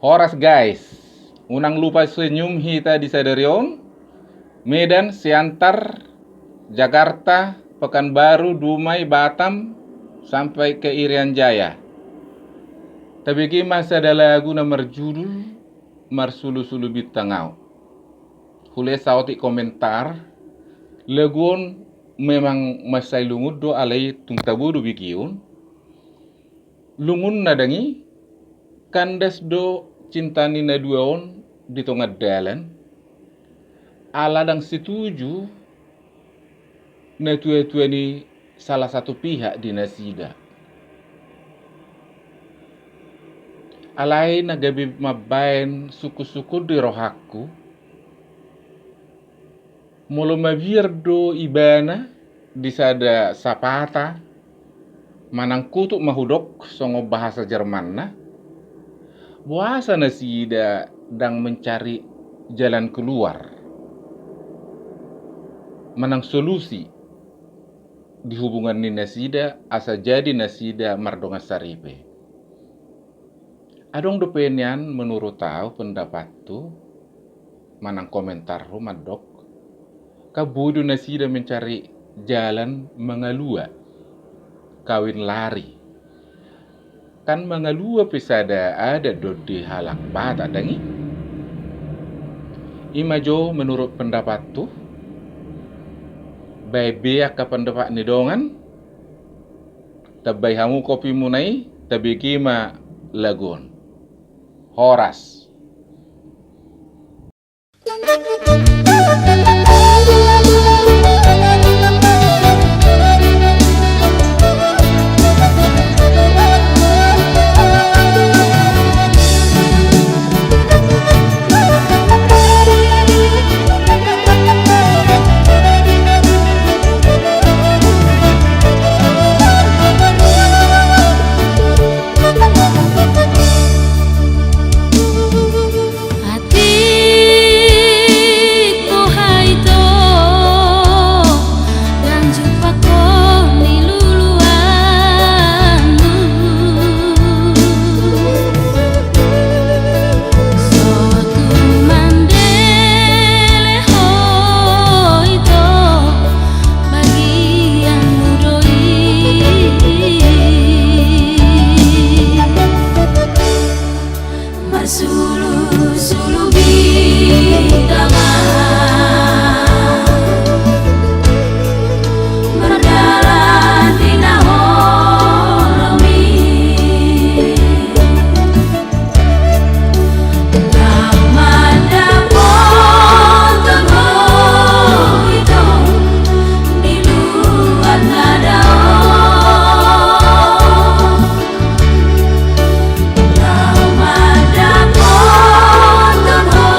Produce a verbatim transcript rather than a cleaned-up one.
Horas guys, unang lupa senyum hita di sadari on. Medan, Siantar, Jakarta, Pekanbaru, Dumai, Batam, sampai ke Irian Jaya. Tabege ma sada lagu na marjudul Marsulusulu Bintang Ahu. Hulehon saotik komentar, lagu on memang mansai lungun do alai tung tabo do begeon. Lungunna dang i, kandas do cinta ni na dua on di tonga dalan, ala dang setuju na tua-tua ni salah satu pihak di nasida. Alai na gabe mambaen sungkun-sungkun di rohangku, molo mabiar do ibana di sada sapata manang kutuk ma hudok songon bahasa Jermanna, boasa nasida dang mencari jalan keluar manang solusi di hubungan ni nasida asa jadi nasida mardongan saripe. Adong dope nian menurut au pendapathu manang komentarhu mandok, kan boi do nasida mencari jalan mangalua, kawin lari. Kan mangalua pe sada adat do di halak Batak dang i. Ima jo menurut pendapathu. Baen be angka pendapat ni dongan. Tambai hamu kopimuna i, tabege ma lagu on. Horas. Marsulusulu bintang mardalan di na holom i. Ndang mandapothon ho ito di luat na dao. Ndang mandapothon ho